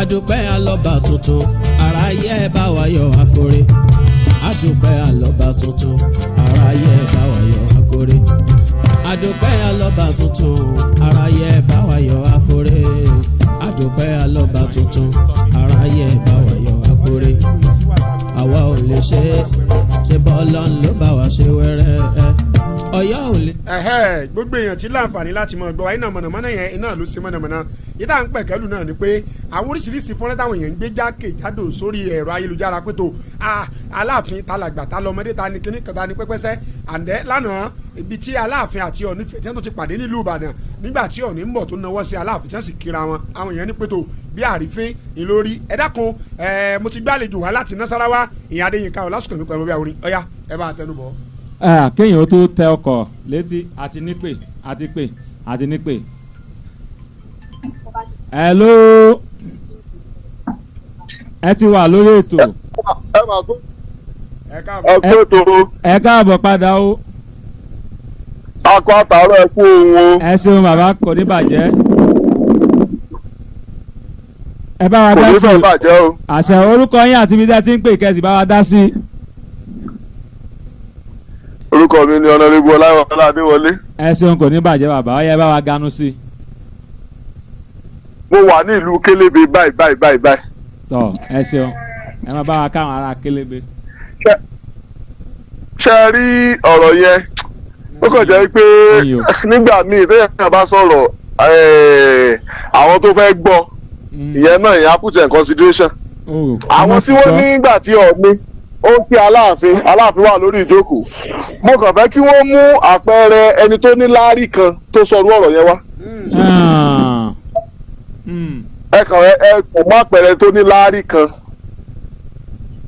Adúpẹ́ alọ́ba tuntun, aráyé ẹ bá wa yọ̀ akore. Adúpẹ́ alọ́ba tuntun, aráyé ẹ bá wa yọ̀ akore. Adúpẹ́ alọ́ba tuntun, aráyé ẹ bá wa yọ̀ akore. Adúpẹ́ alọ́ba tuntun, aráyé ẹ bá wa yọ̀ akore. Àwa ò lè ṣe é ṣe, bọ́ọ̀lọ́ ló bá wa ṣe wẹ́rẹ́ ẹ. Ọ̀yọ́ ò lè. Ẹ̀hẹ́, gbogbo èèyàn tí láǹfààní láti mọ gbọ́ wa, iná mọ̀nàmọ́ná yẹn iná ló ṣe mọ̀nàmọ́ná. Ìdá ń pẹ̀kẹ́lù náà ni pé àwọn oríṣiríṣi fọ́nrán táwọn èèyàn ń gbé jákèjádò sórí ẹ̀rọ ayélujára pé tó Aláàfin ta làgbà, ta lọmọdé, ta ni kíní kan, ta ni pẹ́pẹ́sẹ́. Àǹdẹ́ lánàá, ibi tí Aláàfin àti Ọ̀ọ̀ni tí wọ́n tó ti pàdé nílùú Ìbàdàn, nígbà tí Ọ̀ọ̀ni ń bọ̀ tó nawọ́ sí Aláàfin tí wọ́n sì kíra wọn, àwọn èèyàn ní pé tó bí àrífín ìlórí. Ẹ dákun ẹ, mo ti gbàlejò wá láti Nasarawa, ìyẹn Adéyínká Ọlásùnkànmí pẹ̀lú bí àwọn ọ̀yá ẹ bá tẹnu bọ̀. Ah, kéèyàn ó tó tẹ ọkọ̀ létí àti nípè àti pè àti nípè. Hello, ẹ ti wà lórí ètò. Ẹ máa kó. Ẹ káàbọ̀. Ẹ kú ètò. Ẹ káàbọ̀ padà o. Akọ àtàárọ̀, ẹ kú ohun o. Ẹ ṣeun bàbá, kò ní bàjẹ́. Ẹ bá wa Kò dá ní sí fẹ́ i. bàjẹ́ o. Àṣẹ, orúkọ yín àti ibi tí ẹ ti ń pè, kẹsì bá wa dá sí i. Orúkọ mi ni Honourable Ọláyíwọlá Adéwọlé. Ẹ ṣeun, kò ní bàjẹ́ bàbá, ó yẹ bá wa ganu sí i. Mo wà ní ìlú Kélébé báyìí báyìí báyìí báyìí. Tọ, ẹ ṣeun, ẹ máa bá wa káwọn ará Kélébé. Ṣe ẹ rí ọ̀rọ̀ yẹn, ó kàn jẹ́ pé Ẹ̀yin o. nígbà míì téèyàn bá sọ̀rọ̀, àwọn tó fẹ́ gbọ́ ìyẹn náà, ìyẹn á put in consideration. Oh, àwọn tí wọ́n nígbà tí Ọ̀ọ̀ni ó ń pè Aláàfin, Aláàfin wà lórí ìjókòó, mo kàn fẹ́ kí wọ́n mú àpẹẹrẹ ẹni tó ní láárí kan tó sọrú ọ̀rọ̀ yẹn wá. Ẹ kàn ẹ kò mú àpẹẹrẹ tó ní láárí kan,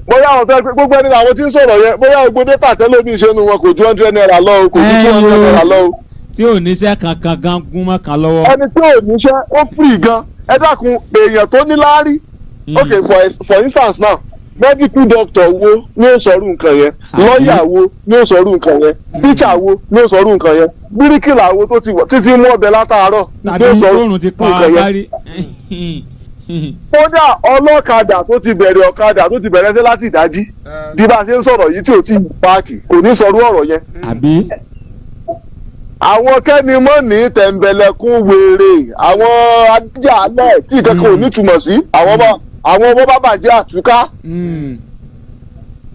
bóyá àwọn fẹ́ pé gbogbo ẹni àwọn tí ń sọ̀rọ̀ yẹn, bóyá gbogbo data tẹ́lómi ṣe nu wọn kò ju ₦100 lọ o, kò ju ₦200 lọ o. Tí ò níṣẹ́ kankan gan gún mọ́ kan lọ́wọ́. Ẹni tí ò níṣẹ́, ó free gan. Ẹ dákun, èèyàn tó ní láárí, ok, for instance now, medical doctor wo ní ó sọrú nǹkan yẹn? Lọ́ọ̀yà wo ní ó sọrú nǹkan yẹn? Teacher wo ní ó sọrú nǹkan yẹn? Bíríkìlà wo tó ti wọ̀ títí mú ọbẹ̀ látàárọ̀ ní Tàbí ó sọrú oòrùn ti pa nǹkan yẹn? agbárí. Kódà ọlọ́kadà tó ti bẹ̀rẹ̀ ọ̀kadà, tó ti bẹ̀rẹ̀ sí láti ìdájí bí bá a ṣe ń sọ̀rọ̀ yìí, tí ò tí ì park, kò ní sọrú ọ̀rọ̀ yẹn. Àbí. Àwọn kẹ́ni mọ́ ní tẹ̀m̀bẹ̀lẹ̀kún wèrè, àwọn ajíjà alẹ́ tí ìkankan ò nítumọ̀ sí, àwọn ọmọ bá bàjẹ́ àtúká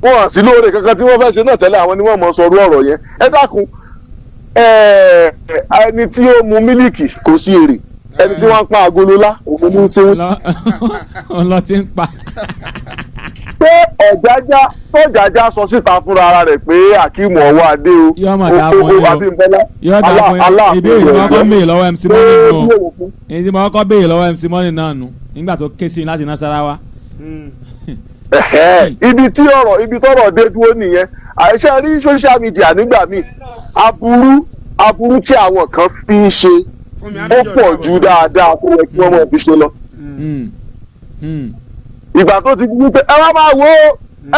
wọn sí lóore kankan tí wọ́n fẹ́ ṣe náà tẹ́lẹ̀, àwọn ni wọ́n mọ̀ sọrú ọ̀rọ̀ yẹn. Ẹ dákun, ẹni tí ó mu mílìkì kò sí èrè, ẹni tí wọ́n ń pa agolo lá òun ní í ṣe. Ọlọ tí ń pa. Pé Ọ̀jájá, Ọ̀jájá sọ síta fúnra ara rẹ̀ pé Akeem ọwọ́ adé o. Yóò mà dáa fún yín o. Abímbọ́lá. Yóò dáa fún yín. Ìbéèrè tí wọ́n kọ́ béèrè lọ́wọ́ MC Money nù, èyí tí wọ́n kọ́ béèrè lọ́wọ́ MC Money náà nù nígbà tó ké sí i láti Nasarawa. Ẹ̀hẹ́, ibi tí ọ̀rọ̀, ibi tọ́rọ̀ dé dúró nìyẹn. Àìṣe rí social media nígbà míì, aburú tí àwọn kan fi ń ṣe Fúnmi ó Adéjọ pọ̀ ju dáadáa tó yẹ kí wọ́n mọ̀ fi ṣe lọ. Ìgbà tó ti di wípé ẹ wá máa wo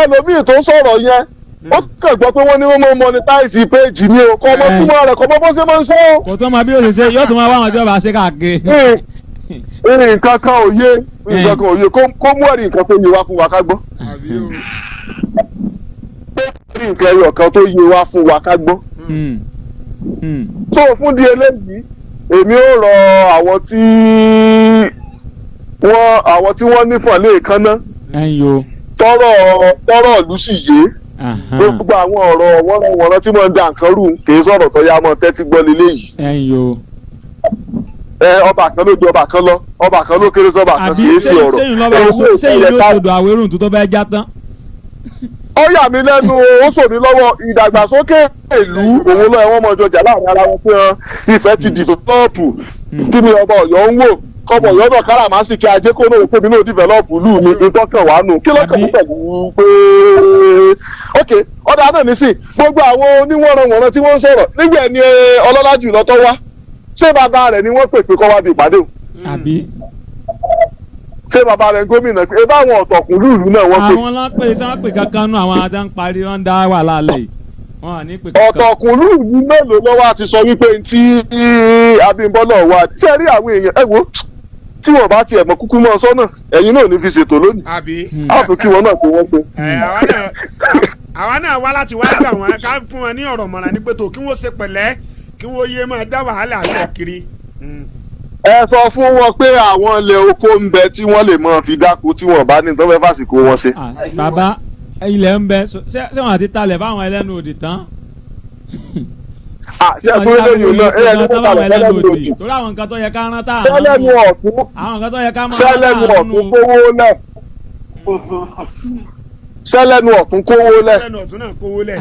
ẹlòmíì tó sọ̀rọ̀ yẹn, ó kàn gbọ́ pé wọ́n ní wọ́n máa monetize page ni o, kọ́ ọmọ túmọ̀ rẹ̀, kọ́ mọ́ bó ṣe máa ń ṣe o. Kò tó máa bí òṣìṣẹ́ yóò tún máa wá àwọn ìjọba ṣe káàkiri. Nǹkan kan ò yé, nǹkan kan ò yé. Kó mú ẹ̀rí nǹkan tó yé wá fún wa ká gbọ́. Àbí o. Ẹ̀rí nǹkan ẹyọ kan tó yé wá fún wa ká gbọ́. So fún di eléyìí, èmi ò rọ àwọn tí wọ́n nífọ̀n léèkánná, Ẹ̀yin o. tọrọ ìlú sì yé, gbogbo àwọn ọ̀rọ̀ wọ́nranwọ̀nran tí wọ́n ń da nǹkan rú, kì í sọ̀rọ̀ tó yá mọ́ tẹ́tí gbọ́ leléyìí. Ẹ̀yin o. Ẹ ọba kan ló ju ọba kan lọ, ọba kan ló kéré sọ́ba kan, Àbí. kì í ṣe ọ̀rọ̀. Sẹ́yìn lọ́ba Èwo sẹ́yìn ìṣẹ̀lẹ̀ ló sodò àwérùn tó fẹ́ já tán. Ó yà mí lẹ́nu o, ó sọ mí lọ́wọ́. Ìdàgbàsókè ìlú òun lọ́ọ́ ẹ̀wọ̀n mọ̀jọ jà láàrin ara wọn pé hàn ìfẹ́ ti develop. Kí ni ọba Ọ̀yọ́ ń wò kọ́mọ Ọ̀yọ́ náà káràmásìkí ajé kó náà pé mi náà develop ìlú mi ìtọ́kàn wà nù? Kí lọ́kàn mú pẹ̀lú pé ok, ọ̀dà náà nísìn, gbogbo àwọn oníwọ̀nranwọ̀nran tí wọ́n ń sọ̀rọ̀ nígbà ẹni ọlọ́lá jùlọ tó wá, ṣé bàbá rẹ̀ ni wọ́n pè pé kọ́ wá bí ìpàdé o? Àbí. Ṣé bàbá rẹ̀ gómìnà pé ebá àwọn ọ̀tọ̀kùn ìlú náà wọ́n pè? Àwọn lápè sápè kankan nù, àwọn ajá ń parí wọn ń dá wàhálà lẹ̀ yìí, wọn à ní pè kankan. Ọ̀tọ̀kùn ìlú mélòó lọ́wọ́ àti sọ wípé tí Abímbọ́lá wà? Ṣé rí àwọn èèyàn, ẹ wo. Tí wọ́n bá tiẹ̀ mọ kúkú mọ́ sọ́nà, ẹ̀yin náà ò ní fi ṣètò lónìí. Àbí. Á fi kí wọn náà kó wọ́n pé. Ẹ, àwa náà wá láti wá gbà wọn, ká fún wọn ní ọ̀rọ̀ mọ̀ràn ní pé tó kí wọ́n ṣe pẹ̀lẹ́, kí wọ́n yé máa dá wàhálà káàkiri. Ẹ sọ fún wọn pé àwọn ilẹ̀ oko ń bẹ tí wọ́n lè máa fi dáko tí wọ́n bá ní tó fẹ́ fàsìkò wọn ṣe. Ah, bàbá, ilẹ̀ ń bẹ. Ṣé wọn àti talẹ̀ fáwọn ẹlẹ́nu òdì tán? Ah, ṣé ẹ fún eléyìí náà ẹ ẹni tó fáwọn talẹ̀ ẹlẹ́nu fẹ́lẹ́nu òdì òdì. Torí àwọn nǹkan tó yẹ ká rán tá à ń Sẹ́lẹ̀nu ọ̀tún àwọn nǹkan tó yẹ ká máa rán sẹ́lẹ̀nu tá à ń ọ̀tún nù. kówó lẹ̀. Sẹ́lẹ̀nu ọ̀tún kówó lẹ̀. Lẹ́nu ọ̀tún náà kówó lẹ̀.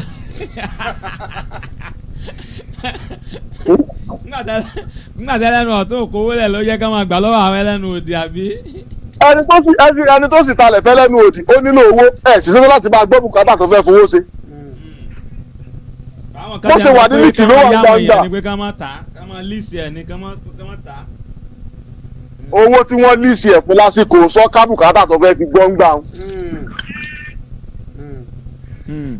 Nígbà tí ẹlẹ́nu ọ̀tún òkòwò lẹ̀ ló yẹ ká máa gbà lọ́wọ́ àwọn ẹlẹ́nu òdì, àbí? Ẹni tó sì talẹ̀ fẹ́lẹ́nu òdì, ó nílò owó ẹ̀ sì sọ́dọ̀ láti máa gbọ́ bùkátà tó fẹ́ fowó ṣe. Àwọn Bó ṣe wà ní Líkì ló wà gbangba. Ni pé ká má tà á, ká má líìsì ẹ̀ ní ká má tà á. Owó tí wọ́n lísì ẹ̀ fún lásìkò sọ́ká bùkátà tó fẹ́ fi gbọ́ngbà.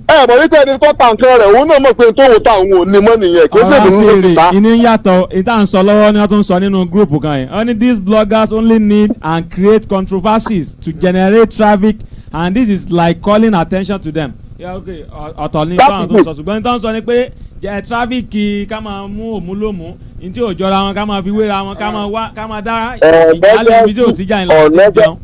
Ẹ mọ̀ wípé ẹni tó ta nǹkan rẹ̀, òun náà mọ̀ pé tóun ta òun ò ní mọ́ nìyẹn, kì í ṣèdùn ló fi ta. Ìní ń yàtọ̀ ìta ń sọ lọ́wọ́ ni wọ́n tún ń sọ nínú group kan yẹn. Wọ́n ní these bloggers only need and create controversies to generate traffic, and this is like calling attention to them. Yeah, okay. Ọ̀tọ̀ ni That táwọn is tó ń it. sọ, ṣùgbọ́n ní táwọn sọ ni pé jẹ́ traffic, ká máa mú òmúlòmú ní tí ò jọra wọn, ká máa fi wéra wọn, ká máa wá, ká máa dá ìjálẹ̀ ibi tí ò sí jà ńlá ti jẹun.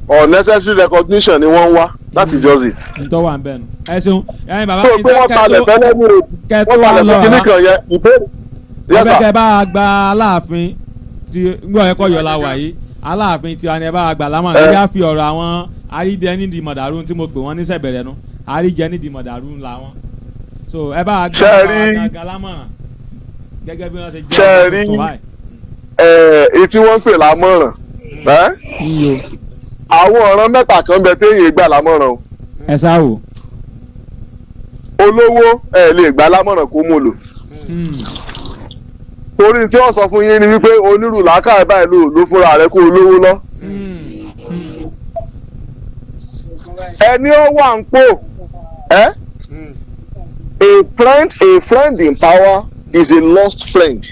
Unnecessary recognition ni wọ́n ń wá. That is just it. Ntọ́ wà ń bẹ̀ nù. Ẹ ṣeun ẹyin bàbá. Tó o pé wọ́n talẹ̀ fẹ́lẹ́nu òdì, kẹ́ tó wọ́n wá talẹ̀ lọ fún kinní rà. kan yẹn, ìbéèrè. Yes, Ọbẹ̀ sir. kẹ́ bá a gba Aláàfin tí gbọ́ ẹ̀kọ́ yọ̀ la wà yìí, Aláàfin tiwa ni ẹ bá a gbà lámọ̀ràn. Ẹ. Ẹ yá fi ọ̀rọ̀ àwọn àríjẹ nídìí mọ̀dàrú tí mo pè wọ́n ní sẹ̀bẹ̀rẹ̀ nu, àríjẹ nídìí mọ̀dàrú làwọn, so ẹ bá a gba Ṣé ẹ rí- gangan lámọ̀ràn gẹ́gẹ́ bí wọ́n ṣe Ṣé ẹ jẹ́ rí- tuntun báyìí. Ẹ èyí tí wọ́n ń pè lámọ̀ràn ẹ́, Iyo. àwọn ọ̀ràn mẹ́ta kan bẹ téèyàn gbà lámọ̀ràn o. Ẹ sá wò. Olówó, ẹ lè gbà lámọ̀ràn kó mú lò, torí tí wọ́n sọ fún yín ni wípé onírù làákàyè báyìí ló ló fúnra rẹ̀ kó olówó lọ. Ẹni ó wà ń pò ẹ́, a friend in power is a lost friend.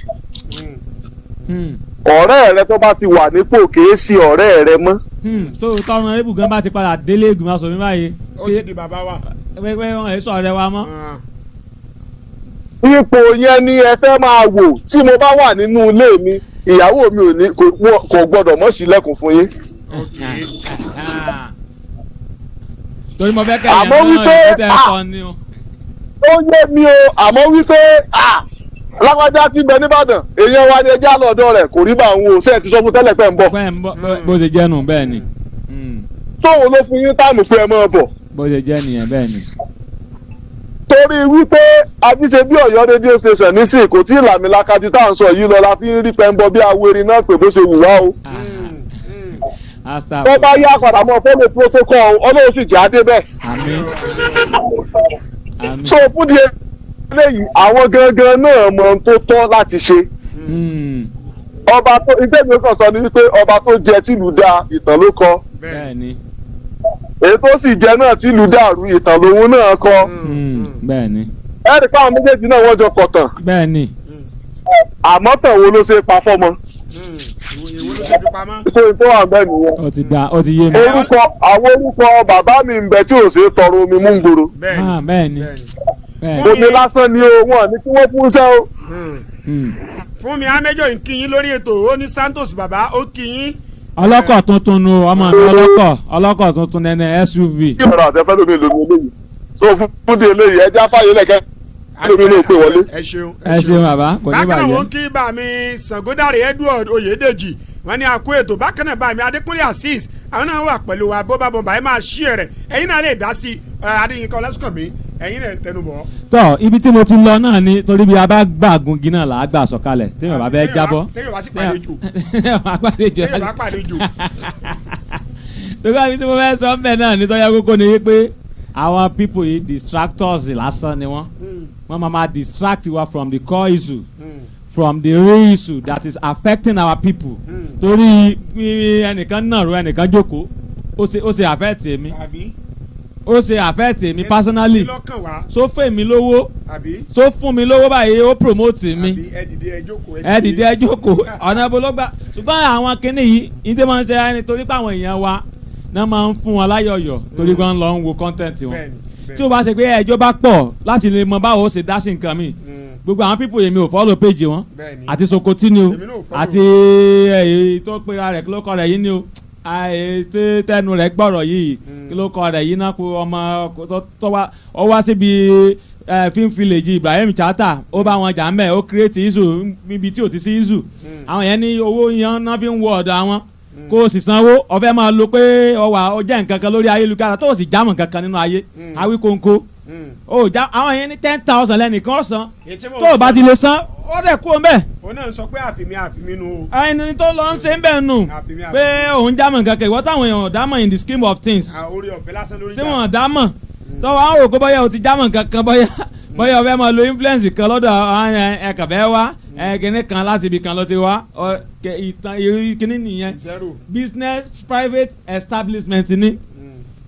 Ọ̀rẹ́ rẹ tó bá ti wà nípò kìí ṣe ọ̀rẹ́ rẹ mọ́. Tó tọrun ebùgán bá ti padà délé ìgbìmọ̀ asòfin báyìí, Ó ti di bàbá wa. pé wọn èso ọ̀rẹ́ wa mọ́. Ah. Ipò yẹn ni ẹ fẹ́ máa wò. Tí mo bá wà nínú ilé mi, ìyàwó mi ò ní kò gbọ́dọ̀ mọ̀ sílẹ̀kùn fún yín. Ok. Torí mo fẹ́ kẹ́yìn Àmọ́ náà wípé- ìkútẹ́ sọ ni o. Ó yé mi o, àmọ́ wípé ah, lágbájá tí ń bẹ nìbàdàn, èèyàn wa ni, ẹjẹ́ àlọ́dọ̀ rẹ̀, kò rí bá òun o. Ṣé ẹ ti sọ fún tẹ́lẹ̀ pẹ́ ń bọ̀? Pẹ́ ń bọ̀ bó ṣe jẹ́ nù, bẹ́ẹ̀ ni. Tóun ló fún yín time pé ẹ máa bọ̀? Bó ṣe jẹ́ nìyẹn, bẹ́ẹ̀ ni. Torí wípé àbíṣe bí Ọ̀yọ́ radio station nísìnyí kò tí ì làmìlaka ju tá à ń sọ yìí lọ la fi ń rí pẹ́ńbọ bí awérin náà pé bó ṣe wù wá o. Asta. Tó bá yá padà mọ́ follow protocol, Ọlọ́run sì jẹ́ adé bẹ́ẹ̀. Àmín, àmín. So fún di eléyìí, àwọn gangan náà mọ ohun tó tọ́ láti ṣe. Ọba tó ìtẹ́mi kan sọ ni wípé ọba tó jẹ tìlú da, ìtàn ló kọ. Bẹ́ẹ̀ ni. Èyí tó sì jẹ náà tìlú dàrú, ìtàn lòun náà kọ. Bẹ́ẹ̀ ni. Ẹ̀rí pé àwọn méjèèjì náà wọ́n jọ kọ̀tàn. Bẹ́ẹ̀ ni. Àmọ́ tàn wo ló ṣe pa fọ́mọ? Èwo ló ṣe fi pamọ́? Tó tó wà bẹ́ẹ̀ nìyẹn. Ó ti da, ó ti yé mi. Orúkọ àwọn orúkọ bàbá mi ń bẹ tí ò ṣe é tọrọ omi mú ń gbòòrò. Bẹ́ẹ̀ ni. Ah, bẹ́ẹ̀ ni. Bẹ́ẹ̀ ni. Bẹ́ẹ̀ ni. Omi lásán ni o, wọn ní kí wọ́n fún iṣẹ́ o. Fún mi amẹjọ ń kí yín lórí ètò, ó ní Santos bàbá ó kí yín. Ọlọ́kọ̀ tuntun nu ọmọ mi, ọlọ́kọ̀ tuntun nẹ́nẹ́ SUV. Kí ọ̀rọ̀ àtẹ́fẹ́ lómi lómi eléyìí so fún di eléyìí, ẹjẹ́ afáyé lẹ̀kẹ́ lómi náà pé wọlé. Ẹ ṣeun. Ẹ ṣeun bàbá, kò ní Bákan náà, bàjẹ́. wọ́n kí bá mi Sangodare Edward Oyedeji, wọ́n ní àkó ètò. Bákan náà, bá mi Adékúnlé Azeez, àwọn náà wà pẹ̀lú wa. Bó bá bọ̀ báyìí, máa ṣí ẹ̀rẹ̀, ẹ̀yin náà lè dá sí i. Adéyínká Ọlásùnkànmí, ẹ̀yin náà tẹnubọ̀. Tọ́ ibi tí mo ti lọ náà ni, torí bí a bá gbàgùn gíná là á gbà sọ̀kalẹ̀, téèyàn bá fẹ́ jábọ́. Téèyàn bá sì pàdé jù. Téèyàn bá pàdé jù. Téèyàn bá pàdé jù. Torí àbí tí mo fẹ́ sọ mbẹ́ náà ní tọ́jà kókó ni wípé àwọn people yìí, distractors lásán ni wọ́n. Wọ́n máa distract wa from the core issue, from the real issue that is affecting our people. Torí ẹnìkan nàró, ẹnìkan jókòó, ó ṣe affect èmi. Àbí. Ó ṣe affect mi personally? Kí lọ́kàn wá? So fún mi lówó? Àbí? So fún mi lówó báyìí, ó promote mi? Àbí ẹ dìde, ẹ jókòó. Ẹ dìde, ẹ jókòó, ọ̀nà ibo ló gbà? Ṣùgbọ́n àwọn kinní yìí ní tí wọ́n ń ṣe ẹni torí pé àwọn èèyàn wa náà máa ń fún wọn láyọ̀yọ̀, torí pé wọ́n lọ ń wo content wọn. Bẹ́ẹ̀ni, bẹ́ẹ̀ni. Tí o bá ṣe pé ẹjọ́ bá pọ̀ láti lè mọ báwo ó ṣe dá sí nǹkan mi, gbogbo àwọn people yẹn, mi ò follow page wọn. Àti Sokoti ni o, Èmi náà ò follow. àti èyí tó pera rẹ̀, kí ló kọ rẹ̀ yìí ni o, èyí tí tẹnu rẹ̀ gbọ́rọ̀ yìí, kí ló kọ rẹ̀ yìí náà, kó ọmọ tó wá, ó wá síbi film village Ibrahim Chatta, ó bá wọn jà ń bẹ̀, ó create issue níbi tí ò ti sí issue. Àwọn yẹn ní owó yẹn náà fi ń wọ ọ̀dọ̀ àwọn, kó o sì sanwó ọ̀fẹ́ máa lo pé ọwà ó jẹ́ nǹkan kan lórí ayélujára, tó o sì jámọ̀ nǹkan kan nínú ayé. Awíkóńkó ó já àwọn yẹn ní 10,000 lẹ́nìkan san. Èyí tí mò ń Tó o bá sọ- ti lè san, ó dẹ̀ kú o mbẹ́. Òun náà ń sọ pé àfìmí àfìmí nu o. Ẹni tó lọ ń ṣe ń bẹ̀ nù Àfìmí, àfìmí. pé òun jámọ̀ nǹkan kan, ìwọ táwọn èèyàn ò dámọ̀ in the scheme of things, À, orí ọ̀fẹ́ lásán lórí tí wọ́n dámọ̀, tó wàá rò pé bóyá o ti jámọ̀ nǹkan kan, bóyá o fẹ́ máa lo influence kan lọ́dọ̀ ẹ kàn fẹ́ wá ẹ kíní kan láti ibì kan ló ti wá ìtàn irú kíní nìyẹn. Zero. Business, private establishment ni,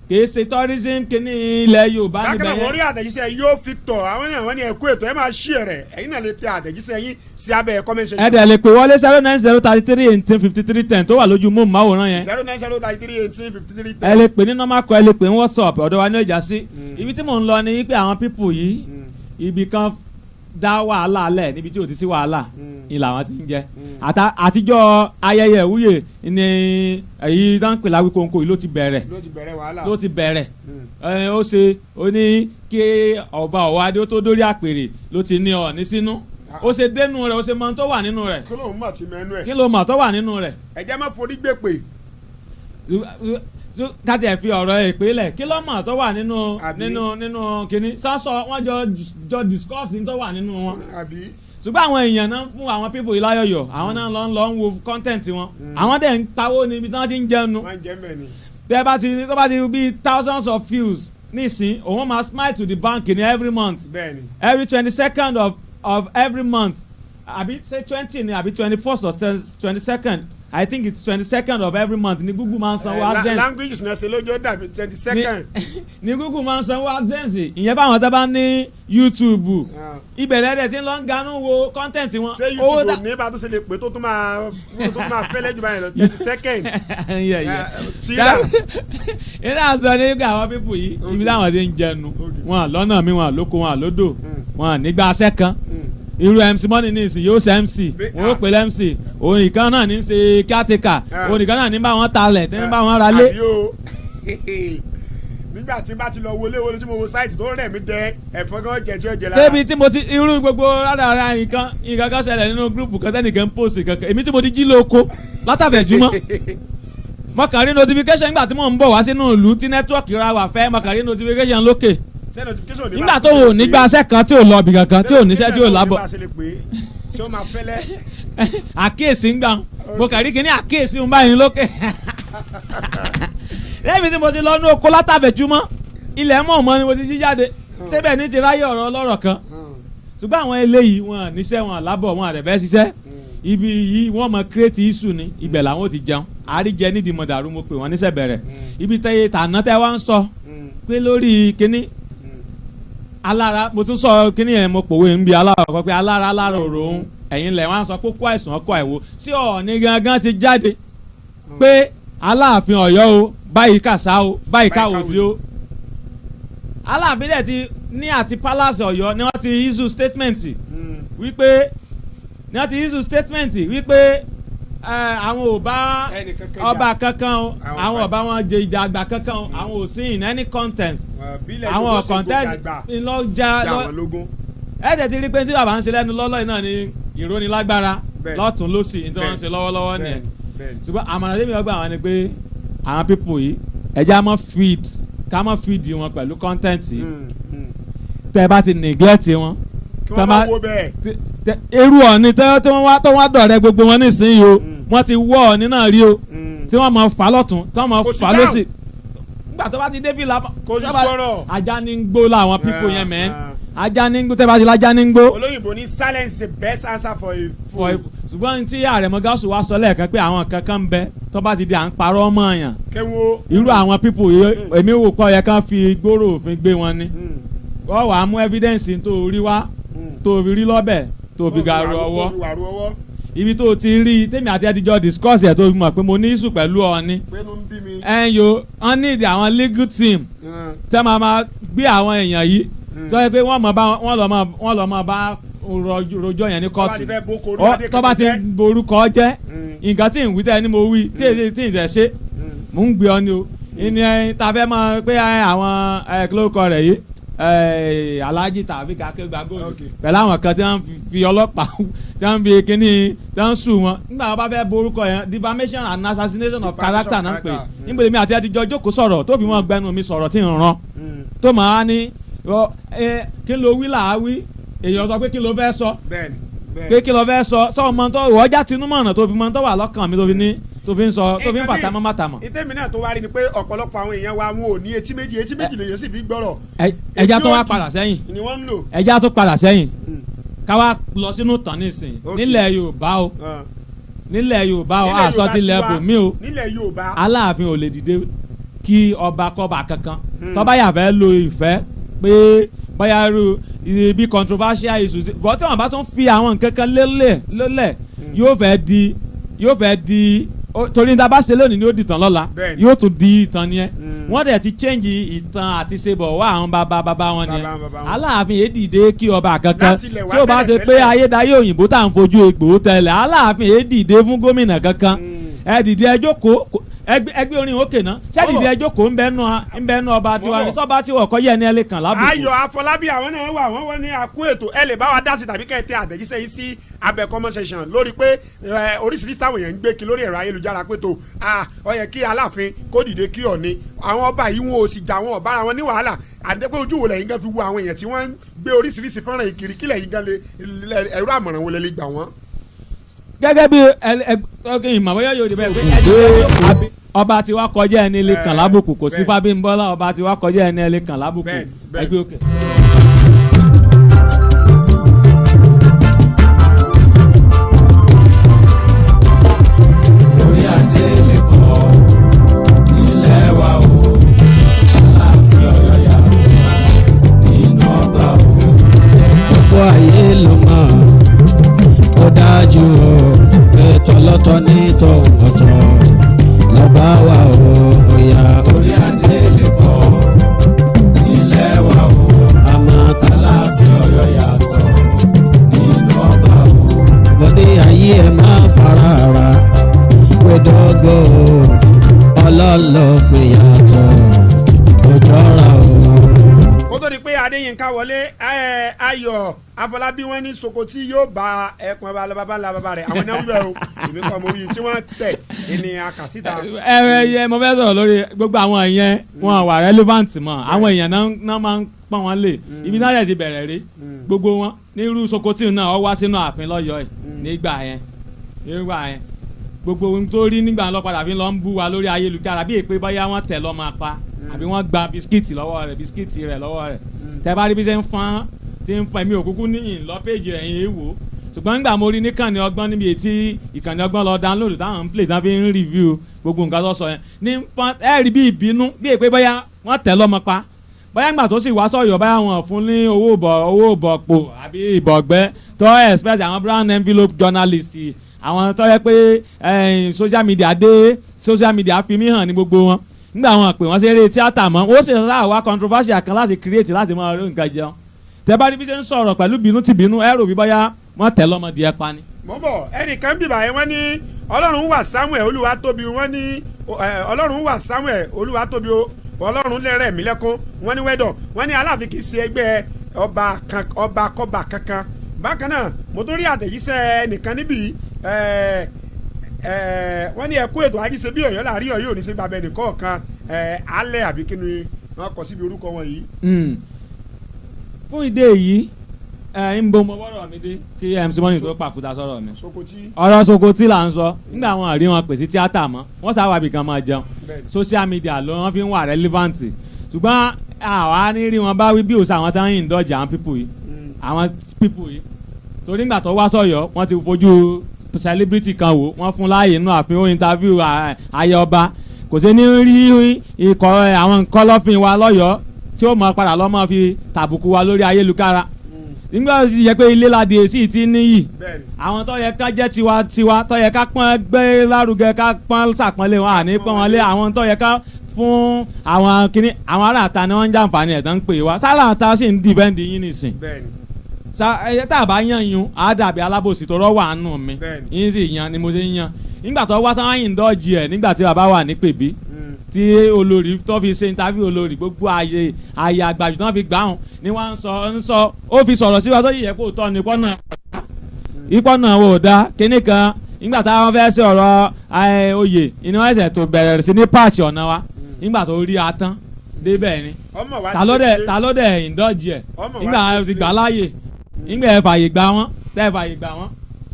kìí ṣe tourism kíní ilẹ̀ Yorùbá Bákan níbẹ̀ náà, wọ́n rí yẹn. àtẹ̀jíṣẹ́ yóò Victor. Àwọn náà wọ́n ní ẹ̀kú ètò, ẹ máa ṣí rẹ̀. Ẹ̀yin náà lè tẹ àtẹ̀jíṣẹ́ yín sí abẹ́ comment section. Ẹ dẹ̀ lè pè wọlé 09033185310 tó wà lójú móhùnmáwòrán yẹn. 090331853. Ẹ lè pè ní normal call, ẹ lè pè ní WhatsApp, ọ̀dọ̀ wa ní ọjà sí. Ibi tí mò ń lọ ni wípé àwọn people yìí, ibì kan dá wàhálà lẹ̀ níbi tí ò ti sí wàhálà ni làwọn ti ń jẹ. Àtijọ́ ayẹyẹ ìwúyè ni èyí tó ń pè láwíkóńkó yìí ló ti bẹ̀rẹ̀. Ló ti bẹ̀rẹ̀ wàhálà. Ló ti bẹ̀rẹ̀. Ó ṣe ó ní kí ọba Ọ̀wádé ó tó dórí àpèrè ló ti ní Ọọ̀ni sínú. Ó ṣe dénú rẹ̀, ó ṣe mọ tó wà nínú rẹ̀. Kí lóun mọ̀ tí mẹ́nu ẹ̀? Kí ló mọ̀ tó wà nínú rẹ̀? Ẹ jẹ́ má forí gbè pè. Káti ẹ̀ fi ọ̀rọ̀ èpè lẹ̀, kí ló mọ̀ tó wà nínú Àbí? nínú kínní sásọ wọ́n jọ discuss ní tó wà nínú wọn. Àbí? Ṣùgbọ́n àwọn èèyàn náà ń fún àwọn people yìí láyọ̀yọ̀, àwọn náà lọ ń wo content wọn, àwọn dẹ̀ ń pawó níbi tí wọ́n ti ń jẹun. Wọ́n ń jẹ́ mbẹ̀ ni. Tẹ́ bá ti tó bá ti bí thousands of views nísìn, òun máa smile to the bank ní every month. Bẹ́ẹ̀ni. Every 22nd of every month, àbí say 20 ni, àbí 21st or 22nd, I think it's 22nd of every month ni Google máa ń sanwó AdSense. Language náà ṣe lójó dàbí 22nd. Ní Google máa ń sanwó AdSense ìyẹn báwọn tó bá ní YouTube. Ibẹ̀ lẹ́dẹ̀ tí ń lọ ń ganú wo content wọn. Ṣé Owó YouTube ní bá tó ṣe lè pé tó tún máa fẹ́lẹ́ jù báyìí lọ, 22nd? Yeah. Tíra. Ilé àṣọ ní pé àwọn people yìí, ibi táwọn ti ń jẹnu, wọn lọ́nà mi, wọn lóko, wọn lódò, wọn nígbà aṣẹ́ kan. Irú MC Money ní ìsìn yóò ṣe MC, wọn ó pè lẹ́ MC. Òun nìkan náà ní í ṣe caretaker, òun nìkan náà ní bá wọn talẹ̀, tí ní bá wọn ralé. Àbí o, nígbà tí n bá ti lọ wọlé wọlé tí mo wo site tó rẹ̀ mí jẹ, ẹ̀fọn gan jẹ tí ó jẹ lára. Ṣébi tí mo ti irú gbogbo rádàrá nǹkan nǹkan kan ṣẹlẹ̀ nínú group kan, tẹ́nìkan ń post kankan, èmi tí mo ti jí lóko látàbẹ̀júmọ́, mo kàn rí notification nígbà tí mò ń bọ̀ wá sínú ìlú tí network ra wà fẹ́, mo kàn rí notification lókè. Ṣé notification ní bá Nígbà tó wò nígbà aṣẹ́ kan tí ò lọ ibì kankan, tí ò níṣẹ́, tí ò lábọ̀. Notification ní bá ṣe lè pè é tí ó máa fẹ́lẹ́. Àkíyèsí ń gbà mo kàn rí kíní àkíyèsí ń báyìí lókè lẹ́yìn tí mo ti lọ ní oko látàbẹ̀júmọ́, ilẹ̀ mọ̀ mọ́ ni mo ti jí jáde síbẹ̀ ní ti ráyè ọ̀rọ̀ ọlọ́rọ̀ kan. Ṣùgbọ́n àwọn eléyìí, wọn níṣẹ́, wọn lábọ̀, wọn àrẹ̀fẹ́ ṣiṣẹ́. Ibi yìí wọ́n mọ create issue ni, ibẹ̀ làwọn ò ti jẹun àríjẹ nídìí mọ̀dàrú. Mo pè wọ́n níṣẹ́ bẹ̀rẹ̀ ibi tẹ́yẹ tàná tẹ́ wá ń sọ pé lórí kínní alára, mo tún sọ kínní yẹn, mo pòwe ń bi alára pé alára alára òrò òun ẹ̀yin lẹ̀ wọ́n á sọ pé kó àìsàn ọkọ̀ àìwò sí Ọọ̀ni gangan ti jáde pé Aláàfin Ọ̀yọ́ o, báyìí kàṣá o, báyìí káwòdì o. Aláàfin dẹ̀ ti ní àti palace Ọ̀yọ́ ni wọ́n ti issue statement wípé ní wọ́n ti issue statement wípé àwọn ò bá Ẹnìkankan ọba jà. kankan o, Àwọn àwọn ọba wọn jẹ ìjà àgbà kankan o, àwọn ò sí in any contest, àwọn contest ńlọjà jà wọ́n lógún. Ẹ tẹ̀ ti rí pé tí bàbá ń ṣe lẹ́nu lọ́lọ́ yìí náà ni ìrónilágbára lọ́tún lọ́sì ní tí wọ́n ń ṣe lọ́wọ́lọ́wọ́ nìyẹn. Ṣùgbọ́n àmọ̀ràn tèmi ọgbà àwọn ni pé àwọn people yìí, ẹ jẹ́ á mọ́ feed, ká mọ́ feed wọn pẹ̀lú content yìí. Tẹ́ ẹ bá ti neglect wọn, Kí tẹ́ wọ́n bá má wo bẹ́ẹ̀. Irú Ọ̀ọ̀ni tí wọ́n wá tó wá dọ̀rẹ́ gbogbo wọn nísìnyí o, wọ́n ti wọ́ Ọ̀ọ̀ni náà rí o, tí wọ́n máa fà lọ́tún, tí wọ́n máa Kò sí fà dáhùn. lọ́sì. Nígbà tó bá ti dé fìlà Kò sí tó bá- sọ̀rọ̀. Ajá ní ń gbó láwọn people yẹn mẹ́. Ajá ní ń gbó, tẹ́ bá ti lájá ní ń gbó. Olóyìnbó ní silence is the best answer for a fool. Ṣùgbọ́n tí Àrẹ̀mọ Gáúsù wá sọ lẹ́ẹ̀kan pé àwọn kankan ń bẹ tó bá ti di à ń parọ́ mọ́ èèyàn, Kéwọ́. irú àwọn people yìí, èmi wò pé ó yẹ kán fi gbòòrò òfin gbé wọn ni. Wọ́n wàá mú evidence tó rí wá, tó fi rí lọ́bẹ̀, tó fi gàrú ọwọ́, Tó fi wàrú ọwọ́. ibi tó ti rí tèmi àti ẹtijọ́ discuss ẹ̀, tó fi mọ̀ pé mo ní issue pẹ̀lú ọ ni. Pé inú ń bí mi. Ẹ̀ ń yo, wọ́n need àwọn legal team tẹ́ máa gbé àwọn èèyàn yìí, tó yẹ pé wọ́n mọ̀ bá wọ́n lọ́ máa wọ́n lọ́ máa bá rojọ́ yẹn ní Tó bá ti kóòtù. fẹ́ boko orí adé Tó bá ti kankan jẹ́. borúkọ jẹ́, nǹkan tí ń wí tẹ́ ni mo wí, tí èyí tí ń tẹ̀ ṣe, mò ń gbé ọ ni o. Ìní ẹ ta fẹ́ mọ̀ pé àwọn ẹ kí lórúkọ rẹ̀ yìí, Alhaji tàbí Akéwùgbà Gold pẹ̀lú àwọn kan tí wọ́n fi ọlọ́pàá, tí wọ́n fi kíní, tí wọ́n sùn wọn nígbà wọn bá fẹ́ borúkọ yẹn, defamation and assassination of Defamation character náà ń pè. character. Níbo lèmi àti ẹtijọ́ jókòó sọ̀rọ̀ tó fi wọ́n gbẹnu mi sọ̀rọ̀ tí ń rán, tó máa ní kí ló wí là á wí, èèyàn sọ pé kí ló fẹ́ sọ, Bẹ́ẹ̀ni, bẹ́ẹ̀ni. pé kí ló fẹ́ sọ, sọ ọmọ tó ìwọ́jà tinúmọ̀nà tó fi mọ tó wà lọ́kàn mi, tó fi ní, tó fi ń sọ, tó fi ń fàtàmọ́ mátàmọ́. Ìtẹ́mi náà tó wá rí ni pé ọ̀pọ̀lọpọ̀ àwọn èèyàn wa, wọn ò ní etí méjì, etí méjì lèyàn sì fi gbọ́rọ̀. Ẹja tó Etí wá òdì padà sẹ́yìn. ni wọ́n ń lò. Ẹja tó padà sẹ́yìn, ká wá lọ sínú tàn nísìn. Nílẹ̀ Yorùbá o, nílẹ̀ Yorùbá o, Nílẹ̀ àṣọ Yorùbá tilẹ̀ tiwa, bòmí o, nílẹ̀ Yorùbá. Aláàfin ò lè dìde kí ọba kọba kankan tó bá yà fẹ́ lo ìfẹ́ pé bóyá irú ibi controversial issues bọ́, tí wọ́n bá tún fi àwọn nǹkan kan lélẹ̀, yóò fẹ́ di torí ní ta bá ṣe lónìí ni ó di ìtàn lọ́la. Yóò tún di ìtàn nìyẹn. Wọ́n dẹ̀ ti change ìtàn àti ṣe bọ̀ wá àwọn bàbá bàbá wọn nìyẹn. Bàbá bàbá wọn. Aláàfin yìí dìde kí ọba kankan Láti ilẹ̀ wá tí ó bá ṣe tẹ́lẹ̀ pé tẹ́lẹ̀. ayédáyé òyìnbó tá à ń fojú egbò tẹ́lẹ̀, Aláàfin yìí dìde fún gómìnà kankan. Ẹ dìde, ẹ jókòó, ẹgbẹ́ orin òkè náà ṣé dìde, ẹ jókòó, ń bẹ nu ọba tiwa ní sọba tiwa ọkọ yẹ ni ẹ lè kàn lábùkù. Ayọ̀ Afọlábí, àwọn náà wà, wọ́n wọ́n ní àkú ètò. Ẹ lè bá wa dá sí tàbí kẹ́ ẹ tẹ àtẹ̀jíṣẹ́ yìí sí abẹ́ comment section lórí pé oríṣiríṣi táwọn èèyàn ń gbé kí lórí ẹ̀rọ ayélujára pé tó ó yẹ kí Aláàfin kó dìde kí Ọ̀ọ̀ni. Àwọn ọba yìí, wọn ò sì jà, wọn ò bára wọn ní wàhálà. Àti pé ojú wo lẹ́yìn gan fi wo àwọn èèyàn tí wọ́n ń gbé oríṣiríṣi fọ́nrán yìí kiri? Kí lẹ́yìn gan lè ẹ̀rọ àmọ̀ràn wo lẹ lè gbà wọ́n? Gẹ́gẹ́ bí ẹ ẹ ok, ìmọ̀ bóyá yóò di bẹ́ẹ̀ pé ọba tiwa kọjá ẹni lè kàn lábùkù, kò sí. Fábímbọ́lá, ọba tiwa kọjá ẹni lè kàn lábùkù. Bẹ́ẹ̀, bẹ́ẹ̀. Ẹgbẹ́ òkè. Orí adé lè pọ̀ nílẹ̀ wa o, Aláàfin Ọ̀yọ́ yàtọ̀ nínú ọba o. Gbogbo ayé ló mọ̀, ó dájú o, pé tọlọ́tọ̀ ní tòun ọ̀tọ̀ lọ́ba wa o, òyà. Orí adé lè pọ̀ nílẹ̀ wa o, àmọ́ Aláàfin Ọ̀yọ́ yàtọ̀ nínú ọba o. Mo ní ayé ẹ máa fara ra wẹ́dọ́gọ́, ọlọ́lọ́ pé yàtọ̀ kò jọra o. Kó tó di pé Adéyínká wọlé, Ayọ̀ Afọlábí, wọn ní Sokoti yóò bá ẹkùn ẹbá bàbá ńlá bàbá rẹ. Àwọn náà wíwẹ o, èmi kọ́ mo rí i tí wọ́n tẹ̀ ẹni àkàsíta. Ẹ ẹ yẹ, mo fẹ́ sọ̀rọ̀ lórí gbogbo àwọn yẹn, wọn wà relevant mọ́. Àwọn èèyàn náà máa ń pọ́n wọn lé ibi náà yẹ ti bẹ̀rẹ̀ rí. Gbogbo wọn ní irú Sokoti náà, ọ wá sínú ààfin lọ́yọ̀ọ́ ẹ̀ nígbà yẹn. Gbogbo ohun tó rí nígbà lọ padà fi lọ ń bú wa lórí ayélujára, bí èpè, bóyá wọ́n tẹ̀ lọ́ máa pa àbí wọ́n gba bisikíìtì lọ́wọ́ rẹ̀, bisikíìtì rẹ̀ lọ́wọ́ rẹ̀. Tẹ́ bá rí bí ṣe ń fọ́n, tí ń fọ́n, èmi òkúkú ní ìlọ péjì rẹ̀ yín wò. Ṣùgbọ́n nígbà mo rí níkànnì ọgbọ́n, níbi etí ìkànnì ọgbọ́n lọ download táwọn ń play, táwọn fi ń review gbogbo nǹkan tó sọ yẹn ní fọ́n, ẹ rí bí ìbínú, bí èpè, bóyá wọ́n tẹ̀ lọ́mọ pa, bóyá ńgbà tó sì wá sọ̀yọ̀, bóyá wọn fún ní owó bọ̀ pò àbí ìbọ̀gbẹ́ tó expect. Àwọn brown envelope journalist, àwọn tó yẹ pé social media dé, social media fi mí hàn ní gbogbo wọn. Nígbà wọn pè wọ́n ṣeré tíátà mọ́, ó sì sáà wá controversial kan láti create láti máa rí nǹkan jẹun. Tẹ bá rí bí ṣe ń sọ̀rọ̀ pẹ̀lú bínú tì bínú, ẹ rò bí bóyá wọ́n tẹ̀ lọ́mọdé ẹ pa ni. Mọ́ bọ̀, ẹnìkan bìbà yẹn, wọ́n ní Ọlọ́run wà Samuel Olúwatóbi, wọ́n ní Ọlọ́run wà Samuel Olúwatóbi o, Ọlọ́run lẹ́rẹ̀ mí lẹ́kún. Wọ́n ní wẹ́dọ̀, wọ́n ní Aláàfin kì í ṣe ẹgbẹ́ ọba kan, ọba kọba kankan. Bákan náà, mo tún rí àtẹ̀jíṣẹ́ ẹnìkan níbí. ẹ ẹ wọ́n ní ẹkú ètò, àjíṣe bí Ọ̀yọ́ láàrin Ọ̀yọ́ òní ṣe bàbá ẹnìkọ̀ọ̀kan alẹ́ àbí kí ni wọ́n kọ síbi orúkọ wọn yìí. Fún ìdí èyí, ẹ ń bo mo bọ́rọ̀ mi dé kí MC Money tó pàkúta sọ̀rọ̀ mi. Sokoti. Ọ̀rọ̀ Sokoti là ń sọ. Nígbà wọn àrí wọn pèsè tíátà mọ́, wọ́n sáwà bì kan máa jẹun. Social media ló wọ́n fi ń wà relevant, ṣùgbọ́n Àwa ní rí wọn bá wí bí òsì àwọn táwọn yìí ń dọ̀jà àwọn people yìí, àwọn people yìí, torí nígbà tó wá sọ̀yọ́, wọ́n ti fojú celebrity kan wò, wọ́n fún láàyè inú ààfin, ó interview ayé ọba. Kò sí ní rí ikọ̀ àwọn kọ́lọ́fín wa lọ́yọ̀ọ́ tí ó mọ padà lọ́mọ fi tàbùkù wa lórí ayélujára, nígbà tó ti yẹ pé ilé ládìí sí ti níyì. Àwọn tó yẹ ká jẹ́ tiwa tiwa, tó yẹ ká pọ́n gbé lárugẹ, ká pọ́n sàpọ́nlé wọn, àní pọ́n wọn lé. Àwọn tó yẹ ká fún àwọn kíní, àwọn aráàta ni wọ́n ń jàǹfààní ẹ̀ tán ń pè wá sálàta sì ń defend yín nìsín. Sa ẹyẹ tá a bá yan yun, á dàbí alábòsí tó rọ́ wà nù mí. Yín sì yan ni mo ṣe ń yan nígbà tó wá sáwọn yìí ń dọ́jì ẹ̀, nígbà tí bàbá wà ní pèbí, tí olórí tó fi ṣe interview olórí, gbogbo ààyè ààyè àgbàjù tó fi gbà hàn ni wọ́n ń sọ ń sọ, ó fi sọ̀rọ̀ síwájú tó yẹ kó tọ́ ni pọ́nà ìpọ́nà ò da kíní kan. Nígbà táwọn fẹ́ ṣe ọ̀rọ̀ oyè, inú ẹsẹ̀ tó bẹ̀rẹ̀ sí ní pàṣẹ ọ̀nà wa nígbà tó rí atán débẹ̀ ni. Ọmọ wa Ta ló dẹ̀, ta ló dẹ̀ ìdọ́jì ẹ̀? Ọmọ wa nígbà ti ti gbà láàyè, nígbà ẹ fààyè gbà wọ́n, tẹ́ ẹ fààyè gbà wọ́n,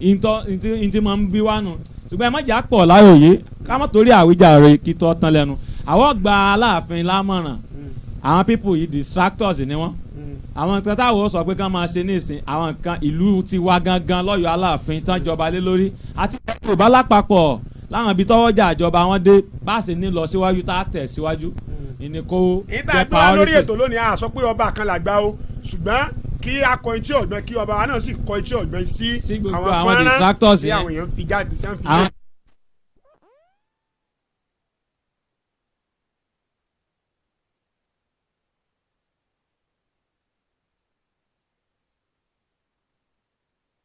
ìntọ́ ìntí máa ń bí wá nù. Ṣùgbọ́n ẹ má jà pọ̀ láyòyé, ká má torí àwíjàre kí tọ́ tán lẹ́nu. Àwọn gba Aláàfin lámọ̀ràn, àwọn people yìí, distractors ni wọ́n. Àwọn nǹkan táwọn sọ pé kán máa ṣe nísìn, àwọn nǹkan ìlú tiwa gangan lọ́yọ̀ọ́ Aláàfin tán jọba lé lórí àti Yorùbá lápapọ̀, láwọn ibi tọ́wọ́jà ìjọba wọn dé, bá a sì ní lọ síwájú, tá a tẹ̀ síwájú ìní kó Ìta jẹ́ gbé wa lórí priority. ètò lónìí, a sọ pé ọba kan làgbà o, ṣùgbọ́n kí a kọ etí ọ̀gbẹ́, kí ọba wa náà sì kọ etí ọ̀gbẹ́ sí Sí gbogbo àwọn fọ́nrán distractors tí yẹn. àwọn èèyàn fi jáde sí àwọn fi Àwọn jáde.